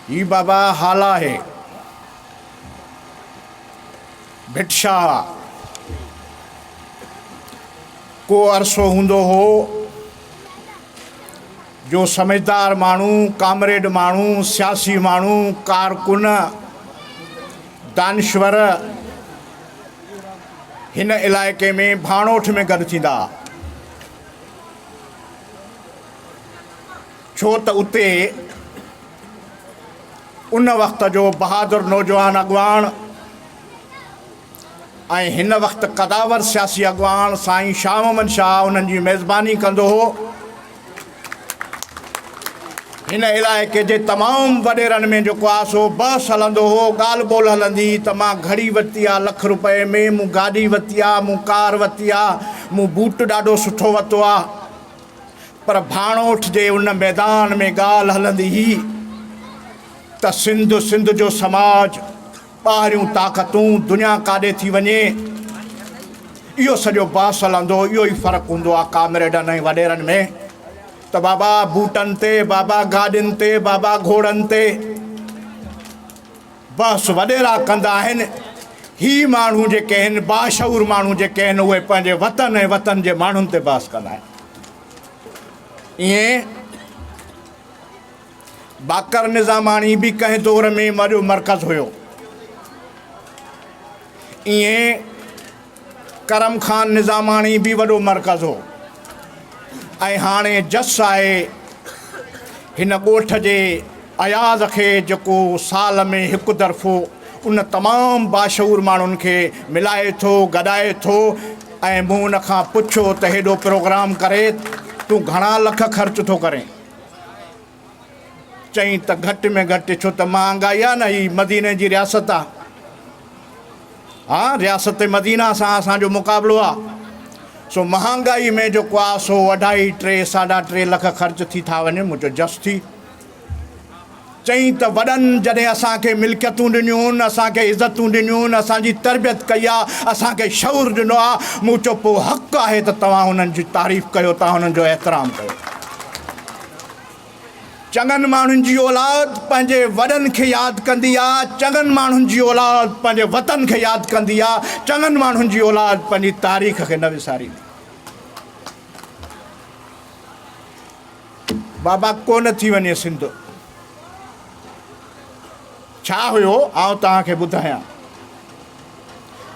هي بابا هالا آهي. ڀٽ شاهه ڪو عرصو هوندو هو جو سمجهدار ماڻهو، ڪامريڊ ماڻهو، سياسي ماڻهو، ڪارڪن، دانشور هن علائقي ۾ ڀاڻوٺ ۾ گڏ ٿيندا ها. ڇو ته اتي ان وقت جو بهادر نوجوان اڳواڻ ۽ هن وقت قداور سياسي اڳواڻ سائين شاهه محمد شاهه انهن جي ميزباني ڪندو هو. هن علائقي جي تمام وڏيرن ۾ جيڪو آ سو بحث هلندو هو، ڳالهه ٻولهه هلندي هئي ته مان گهڙي ورتي آ لک روپئي ۾، مون گاڏي ورتي آ، مون ڪار ورتي آ، مون بوٽ ڏاڍو سٺو ورتو آ. پر ڀاڻوٺ جي ان ميدان ۾ ڳالهه هلندي هئي ته سنڌ، سنڌ جو سماج، ٻاهريون طاقتون، دنيا ڪاڏي ٿي وڃي، اهو سڄو بحث هلندو هو. اهو ئي فرق هوندو آهي ڪامريڊن ۽ وڏيرن ۾ ته بابا بوٽن تي، بابا گاڏين تي، بابا گهوڙن تي بحث وڏيرا ڪندا آهن. هي ماڻهو جيڪي آهن، باشعور ماڻهو جيڪي آهن، اهي پنهنجي وطن ۽ وطن جي ماڻهن تي بحث ڪندا آهن. ائين باقر نظاماڻي به ڪنهن دور ۾ وڏو مرڪز هيو. ائين ڪرم خان نظاماڻي به وڏو مرڪز هو ۽ هاڻي جس آهي هن ڳوٺ جي اياز کي جيڪو سال ۾ هڪ درفو ان تمام باشعور ماڻهن کي ملائي ٿو گڏائي ٿو ۽ مون ان کان پڇيو ته هيڏو پروگرام ڪري تون گهڻا لک خرچ ٿو ڪرين؟ چئين ته گهٽ ۾ گهٽ ڇو ته مهانگائي آ نه هي مديني جي رياست آ ها رياست مدينه سان اسان جو مقابلو آ سو مهانگائي ۾ جيڪو آ سو اڍائي ٽي ساڍا ٽي لک خرچ ٿي ٿا وڃن. مون چيو جس ٿي. چئين ته وڏن جڏهن اسان کي ملڪيتون ڏنيون، اسان کي عزتون ڏنيون، اسان جي تربيت ڪئي آ، اسان کي شعور ڏنو آ، مون چيو پوء حق آهي ته توهان انهن جي تعريف ڪيو، توهان انهن جو احترام ڪيو. چڱن ماڻهن جي اولاد پنهنجي وڏن کي ياد ڪندي آ، چڱن ماڻهن جي اولاد پنهنجي وطن کي ياد ڪندي آ، چڱن ماڻهن جي اولاد پنهنجي تاريخ کي نه وساريندي. بابا ڪونه ٿي وڃي سنڌ. ڇا هيو آئون توهان کي ٻڌايان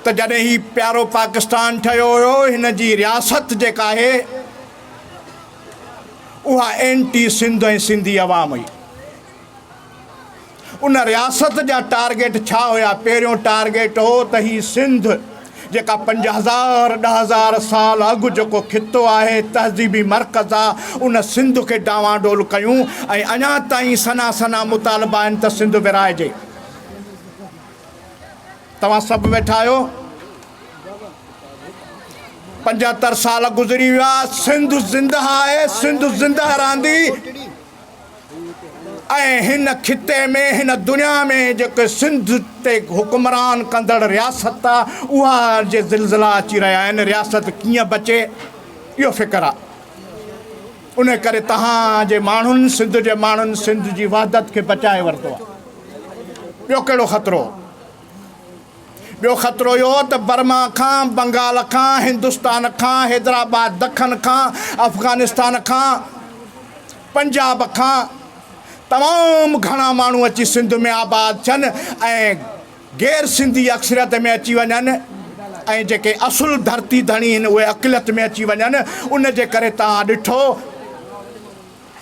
ته جڏهن هي پيارو پاڪستان ٺهيو هيو هن جي رياست جيڪا آهي اها اينٽي سنڌ ۽ سنڌي عوام هئي. ان رياست جا ٽارگيٽ ڇا هيا؟ پهريون ٽارگيٽ هو ته هي سنڌ جيڪا 5000 10000 سال اڳ جيڪو خطو آهي تهذيبي مرڪز آ ان سنڌ کي ڊانوانڊول ڪيون ۽ اڃا تائين سنا سنا مطالبا آهن ته سنڌ ورهائجي. توهان سڀ ويٺا آهيو. 75 سال گذري ويا سنڌ زنده آهي سنڌ زنده رهندي. ۽ هن خطي ۾ هن دنيا ۾ جيڪي سنڌ تي حڪمران ڪندڙ رياست آ اها جي زلزلا اچي رهيا آهن رياست ڪيئن بچي اهو فڪر آ ان ڪري تهان جي ماڻهن سنڌ جي ماڻهن سنڌ جي وحدت کي بچائي ورتو آ. ٻيو ڪهڙو خطرو؟ ٻيو خطرو اهو هو ته برما کان، بنگال کان، هندستان کان، حيدرآباد دکن کان، افغانستان کان، پنجاب کان تمام گهڻا ماڻهو اچي سنڌ ۾ آباد ٿين ۽ غير سنڌي اڪثريت ۾ اچي وڃن ۽ جيڪي اصل ڌرتي ڌڻي هن اهي اقليت ۾ اچي وڃن ان جي ڪري توهان ڏٺو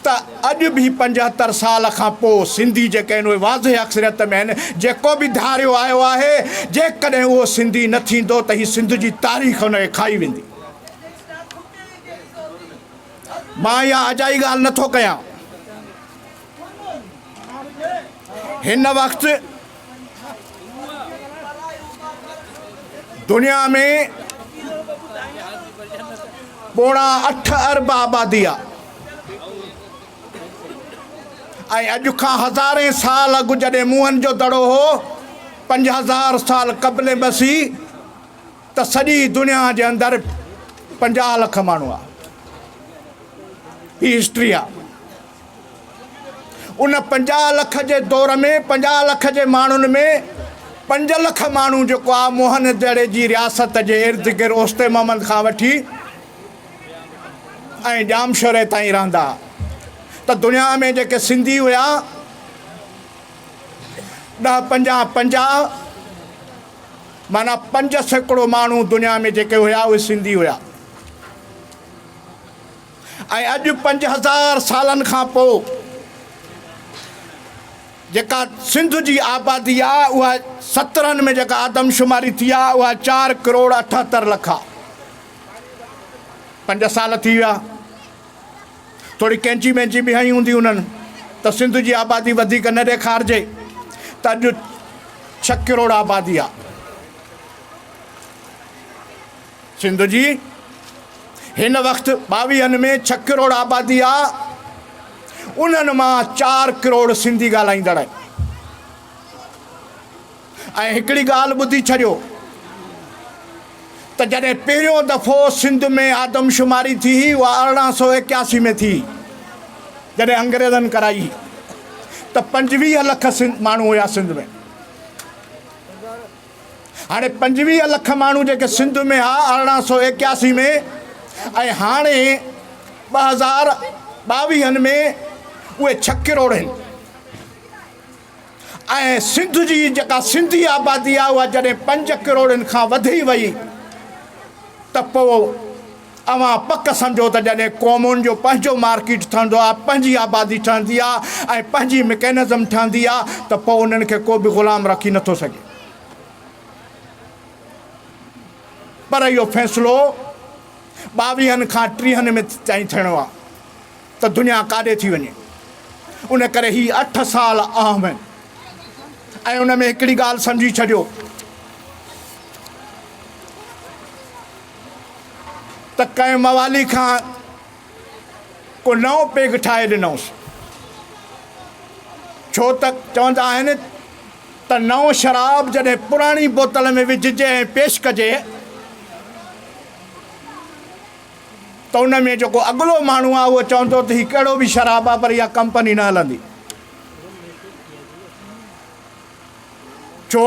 ته اڄ به 75 سال کان پوء سنڌي جيڪي آهن اهي واضح اڪثريت ۾ آهن، جيڪو به ڌاريو آيو آهي جيڪڏهن اهو سنڌي نه ٿيندو ته هي سنڌ جي تاريخ ان کي کائي ويندي. مان اها اجائي ڳالهه نه ٿو ڪيان. هن وقت دنيا ۾ پوڻا اٺ ارب آبادي آ ۽ اڄ کان هزارين سال اڳ جڏهن موهن جو دڙو هو 5000 سال قبل مسيح ته سڄي دنيا جي اندر 50 لک ماڻهو آ. هي هسٽري آ. ان 50 لک جي دور ۾ 50 لک جي ماڻهن ۾ 5 لک ماڻهو جيڪو آ موهن دڙي جي رياست جي ارد گرد اوستي محمد کان وٺي ۽ ڄامشوري تائين رهندا ته دنيا ۾ جيڪي سنڌي هيا ڏهه پنجاهه پنجاهه معنيٰ 5% ماڻهو دنيا ۾ جيڪي هيا اهي سنڌي هيا ۽ اڄ 5000 سالن کان پوء جيڪا سنڌ جي آبادي آ اها 17 ۾ جيڪا آدمشماري ٿي آ اها 4 ڪروڙ 78 لک آ. 5 سال ٿي ويا. ٿوري ڪينچي مينچي به هنئي هوندي انهن ته سنڌ جي آبادي وڌيڪ نه ڏيکارجي ته اڄ 6 ڪروڙ آبادي آ سنڌ جي. هن وقت ٻاويهن ۾ 6 ڪروڙ آبادي آ، انهن مان 4 ڪروڙ سنڌي ڳالهائيندڙ آهن. ۽ هڪڙي ڳالهه ٻڌي ڇڏيو ته جڏهن پهريون دفعو سنڌ ۾ آدمشماري ٿي هئي اها 1881 ۾ ٿي جڏهن انگريزن ڪرائي هئي ته 25 لک ماڻهو هيا سنڌ ۾. هاڻي 25 لک ماڻهو جيڪي سنڌ ۾ ها 1881 ۾ ۽ هاڻي 2022 ۾ اهي 6 ڪروڙ آهن ۽ سنڌ جي جيڪا سنڌي آبادي آهي اها جڏهن 5 ڪروڙن کان وڌي وئي ته پوء اوهان پڪ سمجهو ته جڏهن قومن جو پنهنجو مارڪيٽ ٺهندو آهي، پنهنجي آبادي ٺهندي آهي ۽ پنهنجي مڪينزم ٺهندي آهي ته پوء انهن کي ڪو به غلام رکي نٿو سگهي. پر اهو فيصلو ٻاويهن کان ٽيهن ۾ تائين ٿيڻو آهي ته دنيا ڪاڏي ٿي وڃي. ان ڪري هي 8 سال اهم آهن ۽ ان ۾ هڪڙي ڳالهه سمجهي ڇڏيو ته ڪنهن موالي کان ڪو نئون پيگ ٺاهي ڏنائونس. ڇو ته چوندا آهن ته نئون شراب جڏهن پراڻي بوتل ۾ وجهجي ۽ پيش ڪجي ته ان ۾ جيڪو اڳلو ماڻهو آهي اهو چوندو ته هي ڪهڙو به شراب آهي پر اها ڪمپني نه هلندي. ڇو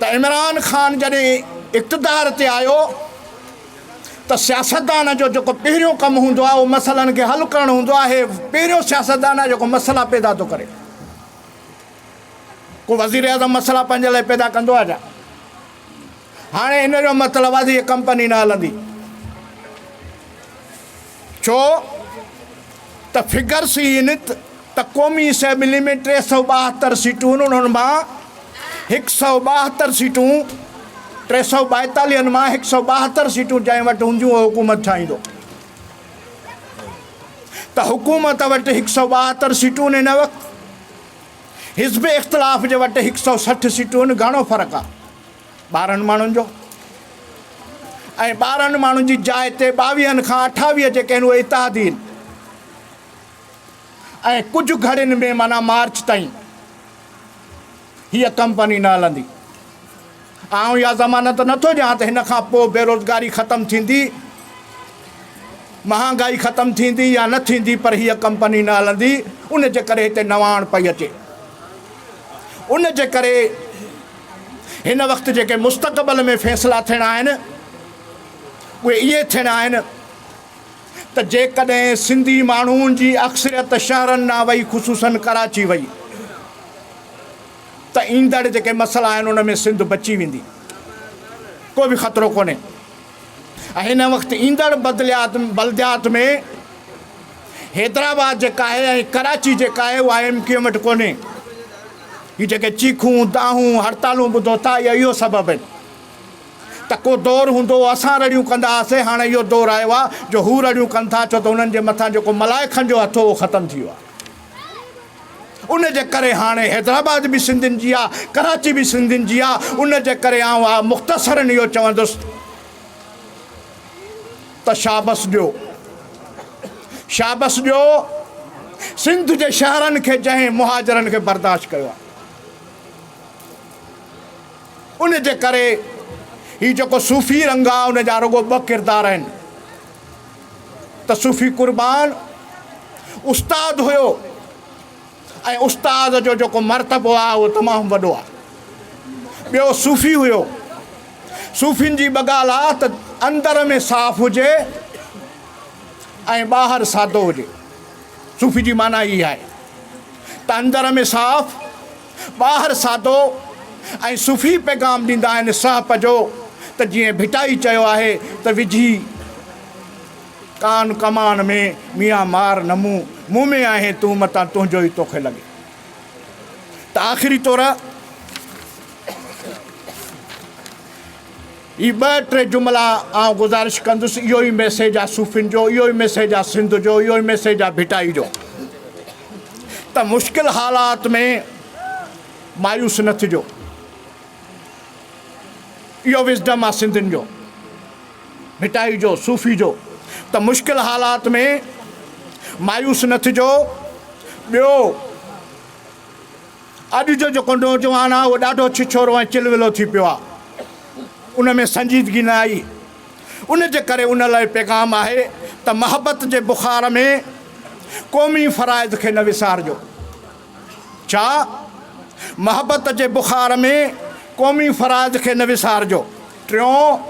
ته عمران خان جڏهن اقتدار تي آيو ته سياستدان جو جيڪو پهريون ڪم هوندو آهي اهو مسئلن کي حل ڪرڻ هوندو آهي. پهريون سياستدان آهي جيڪو مسئلا پيدا ٿو ڪري. ڪو وزيراعظم مسئلا پنهنجي لاء پيدا ڪندو آهي ڇا؟ هاڻي ان جو مطلب آهي ته هيء ڪمپني نه هلندي. ڇو ته فگرس ئي آهن ته قومي اسيمبلي ۾ 372 سيٽون آهن، انهن مان 172 سيٽون، 342 مان 172 سيٽون جنهن وٽ هونديون اهو حڪومت ٺاهيندو. ته حڪومت وٽ 172 سيٽون هن وقت، حزب اختلاف جي وٽ 160 سيٽون آهن، گهڻو فرق آهي 12 ماڻهن جو ۽ 12 ماڻهن جي جاء تي 22 کان 28 جيڪي آهن اهي اتحادي آهن ۽ ڪجهه گهڙين ۾ معنيٰ مارچ تائين هيء ڪمپني نه هلندي. آئون اها ضمانت نٿو ڏيان ته هن کان پوء بيروزگاري ختم ٿيندي، مهانگائي ختم ٿيندي يا نه ٿيندي پر هيء ڪمپني نه هلندي، ان جي ڪري هتي نواڻ پئي اچي. ان جي ڪري هن وقت جيڪي مستقبل ۾ فيصلا ٿيڻا آهن اهي اهي ٿيڻا آهن ته جيڪڏهن سنڌي ماڻهن جي اڪثريت شهرن ڏانهن وئي خصوصن ڪراچي وئي ته ايندڙ جيڪي مسئلا آهن ان ۾ سنڌ بچي ويندي، ڪو به خطرو ڪونهي ۽ هن وقت ايندڙ بدليات بلديات ۾ حيدرآباد جيڪا آهي ۽ ڪراچي جيڪا آهي اها ايم ڪيو ايم وٽ ڪونهي. هي جيڪي چيخون، دانهون، هڙتالون ٻڌو ٿا اهي اهو سبب آهن ته ڪو دور هوندو هو اسان رڙيون ڪندا هئاسين، هاڻي اهو دور آيو آهي جو هو رڙيون ڪن ٿا ڇو ته انهن جي مٿان جيڪو ملائڪن جو هٿ هو اهو ختم ٿي ويو آهي. ان جي ڪري هاڻي حيدرآباد به سنڌين جي آهي، ڪراچي به سنڌين جي آهي، ان جي ڪري آئون آء مختصراً اهو چوندس ته شابس ڏيو، شابس ڏيو سنڌ جي شهرن کي جنهن مهاجرن کي برداشت ڪيو آهي. ان جي ڪري هي جيڪو صوفي رنگ آهي ان جا رڳو ٻه ڪردار آهن ته صوفي قربان استاد هيو ۽ استاد جو جيڪو مرتبو آهي اهو تمام وڏو آهي. ٻيو صوفي هيو. صوفين جي ٻه ڳالهه آهي ته اندر ۾ صاف هجي ۽ ٻاهر سادو هجي. صوفي جي معنيٰ ئي آهي ته اندر ۾ صاف، ٻاهر سادو ۽ صوفي پيغام ڏيندا آهن سهپ جو ته جيئن ڀٽائي چيو آهي ته وجهي ڪان ڪمان ۾ ميان مار نه مون، مون ۾ آهين تون متان تنهنجو ئي توکي لڳي. ته آخري طور هي ٻه ٽي جملا آئون گذارش ڪندس، اهو ئي ميسيج آ صوفين جو، اهو ئي ميسيج آ سنڌ جو، اهو ئي ميسيج آ ڀٽائي جو ته مشڪل حالات ۾ مايوس نه ٿجو. اهو وزڊم آ سنڌين جو، ڀٽائي جو، صوفي جو ته مشڪل حالات ۾ مايوس نه ٿجو. ٻيو اڄ جو جيڪو نوجوان آهي اهو ڏاڍو ڇڇورو ۽ چلولو ٿي پيو آهي. ان ۾ سنجيدگي نه آئي. ان جي ڪري ان لاء پيغام آهي ته محبت جي بخار ۾ قومي فرائض کي نه وسارجو. ڇا؟ محبت جي بخار ۾ قومي فرائض کي نه وسارجو. ٽيون،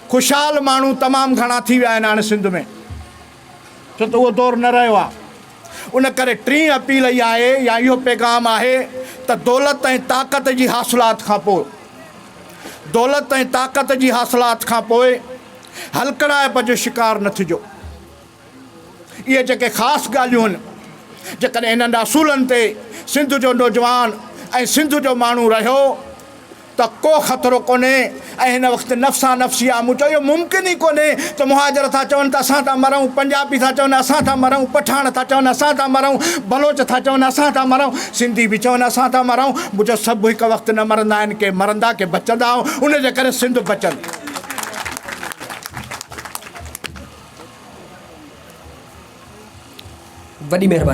خوشحال ماڻهو تمام گهڻا ٿي ويا آهن هاڻي سنڌ ۾. ڇو ته اهو دور نه رهيو آهي. ان ڪري ٽين اپيل اها آهي يا اهو پيغام آهي ته دولت ۽ طاقت جي حاصلات کان پوء دولت ۽ طاقت جي حاصلات کان پوء هلڪڙائپ جو شڪار نه ٿجو. اهي جيڪي خاص ڳالهيون آهن جيڪڏهن انهن اصولن تي سنڌ جو نوجوان ۽ سنڌ جو ماڻهو رهيو ته ڪو خطرو ڪونهي ۽ هن وقت نفسا نفسي آ مون چيو اهو ممڪن ئي ڪونهي ته مهاجر ٿا چون ته اسان ٿا مرون پنجابي ٿا چون اسان ٿا مرون پٺاڻ ٿا چون اسان ٿا مرون بلوچ ٿا چون اسان ٿا مرون سنڌي به چون اسان ٿا مرون مون چيو سڀ هڪ وقت نه مرندا آهن ڪي مرندا ڪي بچندا ان جي ڪري سنڌ بچندي. وڏي مهرباني.